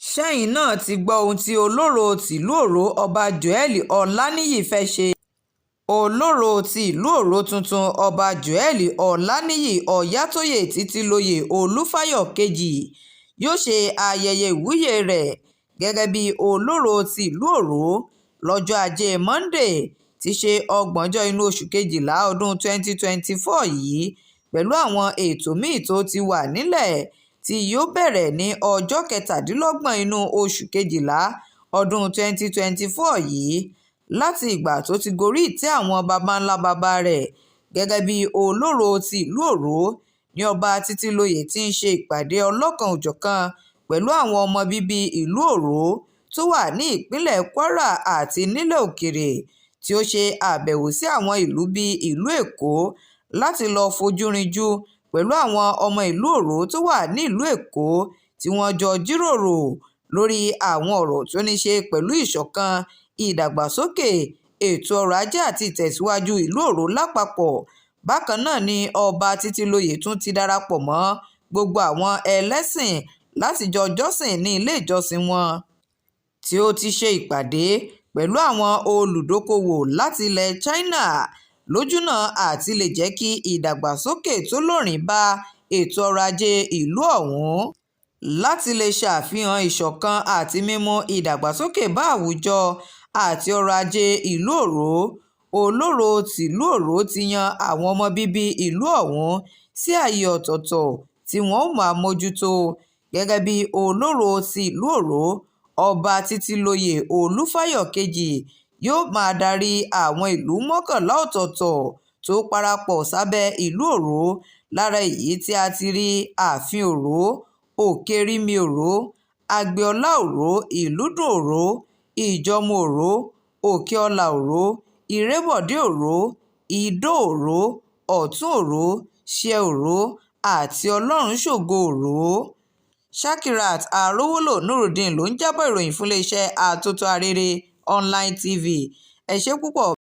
Ṣẹ́yìn náà ti gbọ́ ohun tí olóró tìlú ọ̀rọ̀ Ọba Joel Olaniyi fẹ́ẹ́ ṣe. Ọlọ́rọ̀ tìlú ọ̀rọ̀ tuntun, Ọba Joel Olaniyi Oyatoye Títílóye Olùfáyọ̀ Kejì yóò ṣe ayẹyẹ ìwúyè rẹ̀ gẹ́gẹ́ bíi ọlọ́rọ̀ tìlú Ọ̀rọ̀ lọ́jọ́ Ajé Monde tí í ṣe ògbóǹjọ inú oṣù kejìlá ọdún 2024 yìí pẹ̀lú àwọn ètò mí-ín tó ti wà nílẹ̀ tí yóò bẹ̀rẹ̀ ní ọjọ́ kẹtàdínlọ́gbọ̀n inú oṣù kejìlá ọdún 2024 yìí. Láti ìgbà tó ti gorí ìtẹ́ àwọn baba ńlá bàbá rẹ̀ gẹ́gẹ́ bíi ọlọ́rọ̀ tìlú Ọ̀rọ̀ ní Ọba Títílóye ti ń ṣe ìpàdé ọlọ́kan-ò-jọ̀kan pẹ̀lú àwọn ọmọ bíbí ìlú Ọ̀rọ̀ tó wà ní ìpínlẹ̀ Kwara àti nílẹ̀ òkèèrè, tí ó ṣe àbẹ̀wò sí àwọn ìlú bíi ìlú Èkó láti lọ́ọ́ fojúrinjú pẹ̀lú àwọn ọmọ ìlú Ọ̀rọ̀ tó wà nílùú Èkó, tí wọ́n jọ jíròrò lórí àwọn ọ̀rọ̀ tó ní í ṣe pẹ̀lú ìṣọ̀kan, ìdàgbàsókè, ètò ọrọ̀ ajé àti ìtẹ̀síwájú ìlú Ọ̀rọ̀ lápapọ̀. Bákan náà ni Ọba Títílóye tún ti darapọ̀ mọ́ gbogbo àwọn ẹlẹ́sìn láti jọ jọ́sìn ní ilé ìjọsìn wọn, tí ó ti ṣe ìpàdé pẹ̀lú àwọn olùdókòwò láti ilẹ̀ China lójúnà àti lè jẹ́ kí ìdàgbàsókè tó lóòrìn bá ètò ọrọ̀ ajé ìlú ọ̀hún, láti lè ṣàfihàn ìṣọ̀kan àti mímú ìdàgbàsókè bá àwùjọ àti ọrọ̀ ajé ìlú Ọ̀rọ̀. Ọlọ́rọ̀ tìlú Ọ̀rọ̀ ti yan àwọn ọmọ bíbí ìlú ọ̀hún sí ààyè ọ̀tọ̀ọ̀tọ̀ tí wọ́n ó máa mójútó. Gẹ́gẹ́ bíi Ọlọ́rọ̀ tìlú Ọ̀rọ̀, Ọba Títílóye Olùfáyọ̀ Kejì yóò máa darí àwọn ìlú 11 ọ̀tọ̀ọ̀tọ̀ tó parapọ̀ sábẹ́ ìlú Ọ̀rọ̀, lára èyí tí a ti rí Ààfin Ọ̀rọ̀, Òkè-rírì Ọ̀rọ̀, Agboola Ọ̀rọ̀, Ìlúdùn Ọ̀rọ̀, Ìjọ̀mú Ọ̀rọ̀, Òkè-ọlá Ọ̀rọ̀, Ìrèbọ̀dé Ọ̀rọ̀, Ìdó Ọ̀rọ̀, Ọ̀tún Ọ̀rọ̀, Ṣẹ́ Ọ̀rọ̀ àti Ọlọ́runṣògo Ọ̀rọ̀. Shakirat Arówólò Nurudeen ló ń jábọ̀ ìròyìn fún iléeṣẹ́ Atótó Arére Online TV. Ẹ ṣé púpọ̀.